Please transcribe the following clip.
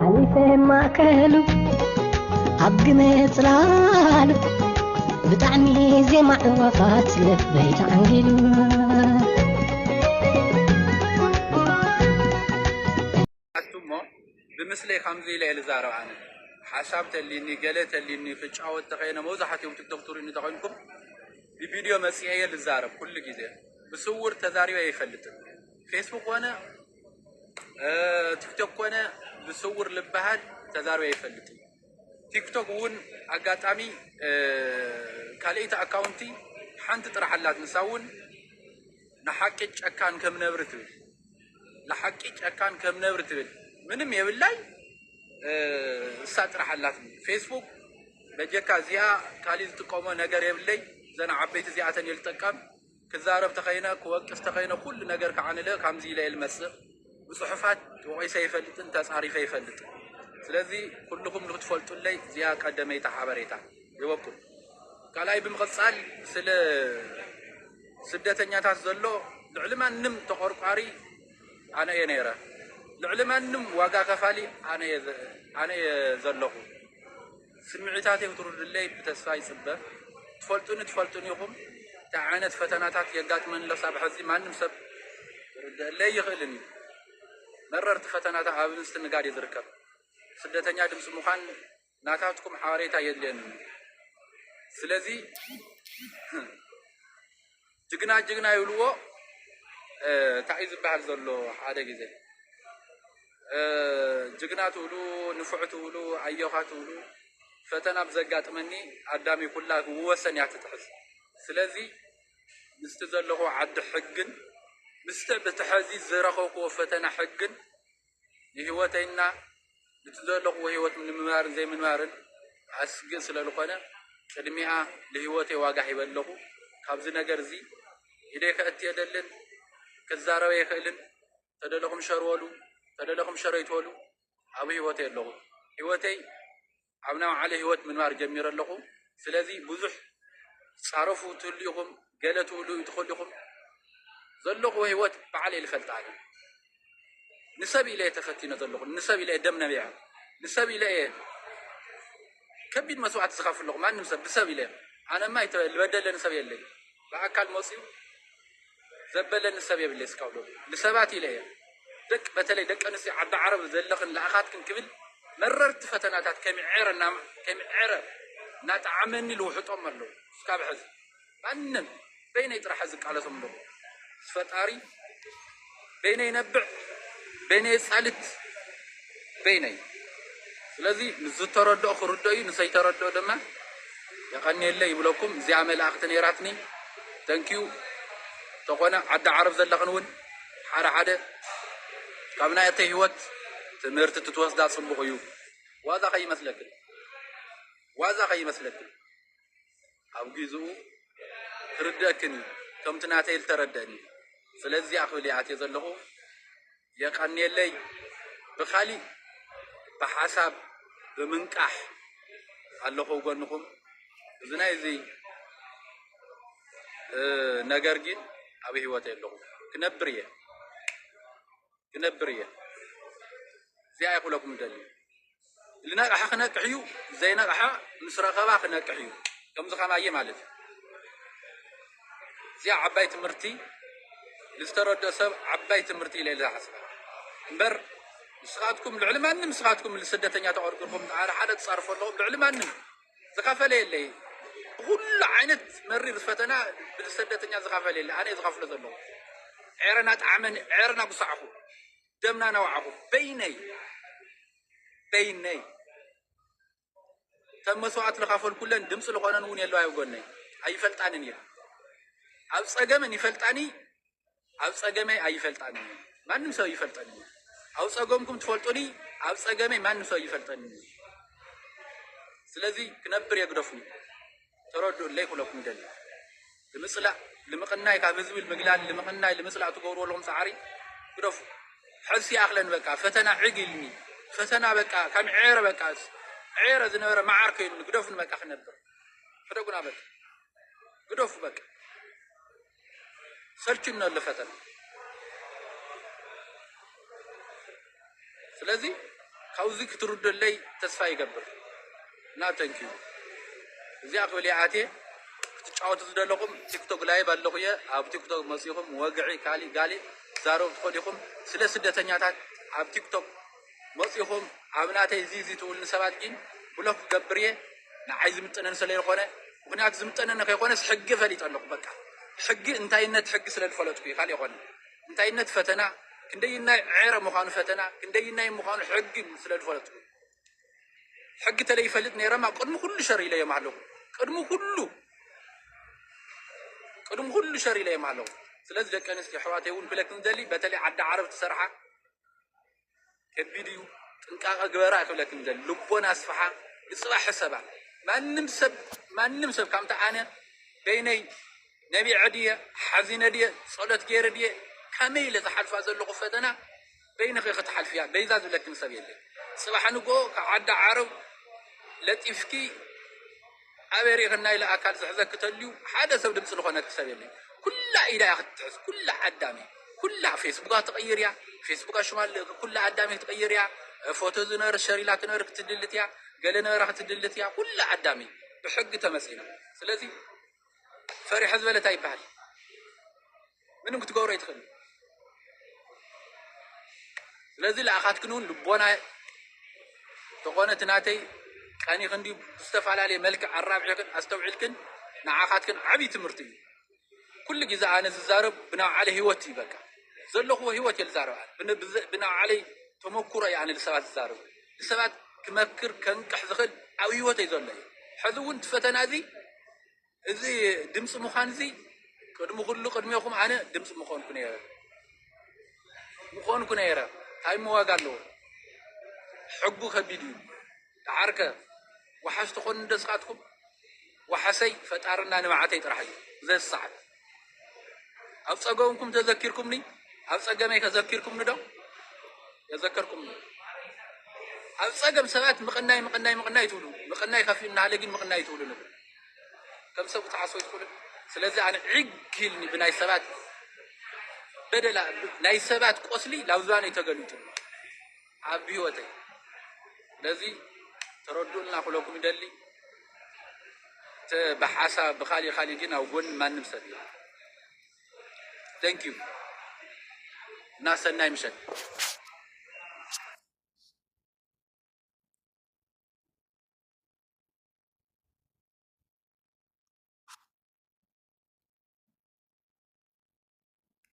ኣሊፈ ማእከሉ ኣብ ግመ ጽላሉ ብጣዕሚ ዜማ ዕዋፋት ልበይ ተዓንጊሉ። ኣቱሞ ብምስለይ ከምዚ ኢለ እየ ዝዛረብ። ኣነ ሓሳብ ተሊኒ ገለ ተሊኒ ክጫወት ተኸይነ መብዛሕትኦም ቲክቶክ ትሪእኒ ተኾይንኩም ብቪድዮ መፅኤ እየ ዝዛረብ። ኩሉ ግዜ ብስውር ተዛሪበ ኣይፈልጥን። ፌስቡክ ኮነ ቲክቶክ ኮነ ብስውር ልበሃል ተዛሪበ ኣይፈልጥን። ቲክቶክ እውን ኣጋጣሚ ካልኣይቲ ኣካውንቲ ሓንቲ ጥራሕ ኣላት። ንሳ እውን ንሓቂ ጨካን ከም ነብሪ ትብል። ንሓቂ ጨካን ከም ነብሪ ትብል። ምንም የብላይ እሳ ጥራሕ ኣላት። ፌስቡክ በጀካ እዚኣ ካሊእ ዝጥቀሞ ነገር የብለይ። ዘና ዓበይቲ እዚኣተን እየ ዝጠቀም። ክዛረብ ተኸይነ ክወቅስ ተኸይነ ኩሉ ነገር ከዓንለ ከምዚ ኢለ እየ ዝመፅእ። ብፅሑፋት ወቂሰ ይፈልጥን ተፃሪፈ ይፈልጥን። ስለዚ ኩልኹም ንክትፈልጡለይ እዚኣ ቀደመይቲ ሓበሬታ ይበኩም። ካልኣይ ብምቕፃል ስለ ስደተኛታት ዘሎ ልዕሊ ማንም ተቆርቋሪ ኣነ እየ ነይረ። ልዕሊ ማንም ዋጋ ከፋሊ ኣነ እየ ዘለኹ። ስምዒታተይ ክትርዱለይ ብተስፋ ይፅበ። ትፈልጡኒ ትፈልጡኒ ኢኹም። እንታይ ዓይነት ፈተናታት የጋጥመኒ ኣሎ ክሳብ ሕዚ ማንም ሰብ ክርደአለይ ይኽእልን እዩ። መረርቲ ፈተናታት ኣብ ምስትንጋድ እየ ዝርከብ። ስደተኛ ድምፂ ምዃን ናታትኩም ሓበሬታ የድልየኒ። ስለዚ ጅግና ጅግና ይብልዎ እንታይ እዩ ዝበሃል ዘሎ ሓደ ግዜ ጅግና ትብሉ ንፉዕ ትብሉ ኣዮኻ ትብሉ ፈተና ብዘጋጥመኒ ኣዳሚ ኩላ ክወሰን እያ ትትሕዝ። ስለዚ ምስቲ ዘለኹ ዓዲ ሕግን ምስቲ ብትሐዚ ዝረኸብክዎ ፈተና ሕግን ንህይወተይና እቲ ዘለኹዎ ህይወት ንምንባርን ዘይምንባርን ኣስግእ ስለ ዝኾነ ቅድሚኣ ንህይወተይ ዋጋ ሂበ ኣለኹ። ካብዚ ነገር እዚ ኢደይ ከእቲ የደልን ክዛረበ ይኽእልን። ተደለኹም ሸር በሉ፣ ተደለኹም ሸር ኣይትበሉ። ኣብ ህይወተይ ኣለኹ። ህይወተይ ኣብ ናይ ባዕለይ ህይወት ምንባር ጀሚረ ኣለኹ። ስለዚ ብዙሕ ፃረፉ ትህሉ ኢኹም፣ ገለ ትብሉ ትኽእሉ ኢኹም። ዘለኹዎ ህይወት ባዕለይ ልፈልጣ እየ። ንሰብ ኢለ እየ ተፈቲነ ዘለኹ፣ ንሰብ ኢለ እየ ደም ነቢዐ፣ ንሰብ ኢለ እየ ከቢድ መስዋዕቲ ዝኸፍል ኣለኹ። ማንም ሰብ ብሰብ ኢለ እየ። ኣነማ ኣይተ- ዝበደለኒ ሰብ የለይ። ብኣካል መፅዩ ዘበለኒ ሰብ የብለይ እስካብ ሎሚ። ንሰባት ኢለ እየ ደቂ በተለይ ደቂ ኣንስትዮ ዓዲ ዓረብ ዘለኽን ለኣኻትክን ክብል መረርቲ ፈተናታት ከሚዔረ እና- ከሚዔረ እናጠዓመኒ ልውሕጦም ኣለዉ። እስካብ ሕዚ ማንም በይነይ ጥራሕ ዝቃለሶም ኣለኹ። ምስ ፈጣሪ በይነይ ነብዕ፣ በይነይ ፃልት፣ በይነይ። ስለዚ ምስ ዝተረድኦ ክርድኦ እዩ፣ ንሰይተረድኦ ድማ የቐንየለይ ይብለኩም። እዚኣ መልእኽቲ ነይራትኒ። ተንኪዩ ተኾነ ዓዲ ዓረብ ዘለኽን እውን ሓደ ሓደ ካብ ናተይ ህይወት ትምህርቲ ትትወስዳ ፅቡቕ እዩ። ዋዛ ከይመስለክን ዋዛ ከይመስለክን ኣብ ግዜኡ ክርደእክን እዩ ከምቲ ናተይ ዝተረደእኒ። ስለዚ ኣኽብል ይኣትየ ዘለኹ የቐንየለይ። ብኻሊእ ብሓሳብ ብምንቃሕ ኣለኹ ጎንኹም። እዚ ናይ እዚ ነገር ግን ኣብ ህይወት ኣለኹ ክነብር እየ ክነብር እየ። እዚኣ ይኽለኩም ደሊ ዝነቕሐ ክነቅሕ እዩ። ዘይነቕሐ ምስ ረኸባ ክነቅሕ እዩ። ከምዚ ከማየ ማለት እዩ። እዚኣ ዓባይ ትምህርቲ ንዝተረድኦ ሰብ ዓባይ ትምህርቲ ኢለ ዝሓስባ እምበር ንስኻትኩም ልዕሊ ማንም ንስኻትኩም ስደተኛ ተቐርቅርኩም ሓደ ሓደ ትፃርፎ ኣለኹም ልዕሊ ማንም ዝኸፈለ የለይ። ብኩሉ ዓይነት መሪር ፈተና ብስደተኛ ዝኸፈለ የለ። ኣነ ዝኸፍሎ ዘለኹ ዕረና ጣዕመኒ ዕረና ጉሳዕኹ ደምና ነዋዕኹ በይነይ በይነይ ተን መስዋዕት ልኻፈልኩለን ድምፂ ልኾነን እውን የለዋ ይጎነይ ኣይፈልጣንን እየ። ኣብ ፀገምን ይፈልጣኒ ኣብ ፀገመይ ኣይፈልጣንን እየ። ማንም ሰብ ይፈልጠኒ ኣብ ፀገምኩም ትፈልጡኒ ኣብ ፀገመይ ማንም ሰብ ይፈልጠኒ። ስለዚ ክነብር የግደፉ ተረድኡለይ ክለኩም ደሊ ንምፅላእ ንምቕናይ ካብ ህዝቢ ምግላል ንምቕናይ ንምፅላእ ትገብሩ ኣለኹም ፃዕሪ ግደፉ። ሕዚ ይኣኽለን በቃ ፈተና ዕግ ኢልኒ ፈተና በቃ ከም ዔረ በቃ ዔረ ዝነበረ መዓር ከይኑ ግደፉን በቃ ክነብር ሕደጉና በቃ ግደፉ በቃ ሰልችኑ ኣሎ ፈተና። ስለዚ ካብዚ ክትርደለይ ተስፋ ይገብር እና thank you። እዚኣ ክብል እየ ኣትየ። ክትጫወቱ ዝደለኹም ቲክቶክ ላይቭ ኣለኹ እየ። ኣብ ቲክቶክ መፂኹም ወግዒ ካሊእ ጋሊእ ትዛረቡ ትኽእሉ ኢኹም። ስለ ስደተኛታት ኣብ ቲክቶክ መፂኹም ኣብ ናተይ እዚ እዚ ትብሉ ሰባት ግን ብሎክ ክገብር እየ። ንዓይ ዝምጥነን ስለ ዝኾነ፣ ምኽንያቱ ዝምጠነኒ ከይኮነስ ሕጊ ፈሊጠ ኣለኹ። በቃ ሕጊ እንታይነት ሕጊ ስለ ዝፈለጥኩ እዩ፣ ካልእ ይኾነ። እንታይነት ፈተና፣ ክንደይናይ ዕረ ምዃኑ ፈተና፣ ክንደይናይ ምዃኑ ሕጊ ስለ ዝፈለጥኩ። ሕጊ ተለይፈልጥ ነይረማ ቅድሚ ኩሉ ሸር ኢለዮም ኣለኹ። ቅድሚ ኩሉ ቅድሚ ኩሉ ሸር ኢለዮም ኣለኹ። ስለዚ ደቂ ኣንስትዮ ኣሕዋተይ እውን ክብለክን ደሊ፣ በተለይ ዓዲ ዓረብ ትሰርሓ ከቢድ እዩ። ጥንቃቐ ግበራ ክብለክን ደሊ። ልቦና ኣስፍሓ፣ ንፅባሕ ሕሰባ። ማንም ሰብ ማንም ሰብ ከምቲ ኣነ በይነይ ነቢዐ ድየ ሓዚነ ድየ ጸሎት ገይረ ድየ ከመይ ኢለ ዝሓልፋ ዘለኹ ፈተና በይንኺ ክትሓልፍያ በይዛ ዝብለክን ሰብ የለን። ጽባሕ ንግሆ ካብ ዓዲ ዓረብ ለጢፍኪ ኣበይ ርኢኽና ኢለ ኣካል ዝሕዘኪ ተልዩ ሓደ ሰብ ድምፂ ዝኾነኪ ሰብ የለን። ኩላ ኢዳ እያ ክትትሕዝ፣ ኩላ ዓዳሚ፣ ኩላ ፌስቡካ ትቕይር እያ፣ ፌስቡካ ሽማ ል-፣ ኩላ ዓዳሚ ክትቕይር እያ። ፎቶ ዝነበረ ሸሪላ ክነበረ ክትድልት እያ፣ ገለ ነበራ ክትድልት እያ። ኩላ ዓዳሚ ብሕጊ ተመፂና። ስለዚ ፈሪሐ ዝበለ እንታይ ይበሃል? ምንም ክትገብሮ ኣይትኽእል። ስለዚ ለኣኻትክን እውን ልቦና ተኾነ እቲ ናተይ ቀኒኽን ድዩ ብዝተፈላለየ መልክዕ ኣራብሒኽን ኣስተውዒልክን ንዓኻትክን ዓብዪ ትምህርቲ እዩ። ኩሉ ግዜ ኣነ ዝዛረብ ብናይ ባዕለይ ህይወት እዩ። በቃ ዘለኹዎ ህይወት እየ ዝዛረብ። ኣነ ብን-፣ ብዘ-፣ ብናይ ባዕለይ ተመኩሮ እየ ኣነ ንሰባት ዝዛረብ። ንሰባት ክመክር ከንቅሕ ዝኽእል ኣብ ህይወተይ ዘሎ እዩ። ሕዚ እውን እቲ ፈተና እዚ፣ እዚ ድምፂ ምዃን እዚ ቅድሚ ኩሉ ቅድሚኹም ኣነ ድምፂ ምኾንኩ ነይረ። ምኾንኩ ነይረ። እንታይ እሞ ዋጋ ኣለዎ? ሕጉ ከቢድ እዩ። ደሓርከ ወሓሽ ትኾኑ እንደስኻትኩም ወሓሰይ ፈጣርና ንባዕተይ ጥራሕ እዩ። ዘስዓት ኣብ ጸገምኩም ተዘኪርኩምኒ፣ ኣብ ጸገመይ ከዘኪርኩምኒ ዶ? የዘከርኩምኒ። ኣብ ጸገም ሰባት ምቕናይ፣ ምቕናይ፣ ምቕናይ ትብሉ። ምቕናይ ከፊኡ እናሃለ ግን ምቕናይ ትብሉ ንብል። ከም ሰብ ክትሓስቡ ትኽእሉ። ስለዚ ኣነ ዒግ ኢልኒ ብናይ ሰባት በደላ፣ ናይ ሰባት ቆስሊ ናብ ዝባነይ ተገሊጡ ኣሎ ኣብ ህይወተይ። ስለዚ ተረድኡልና ክብለኩም ይደሊ። እቲ ብሓሳብ ብኻሊእ ኻሊእ ግን ኣብ ጎኒ ማንም ሰብ እዩ። Thank you እና ሰናይ ምሸት።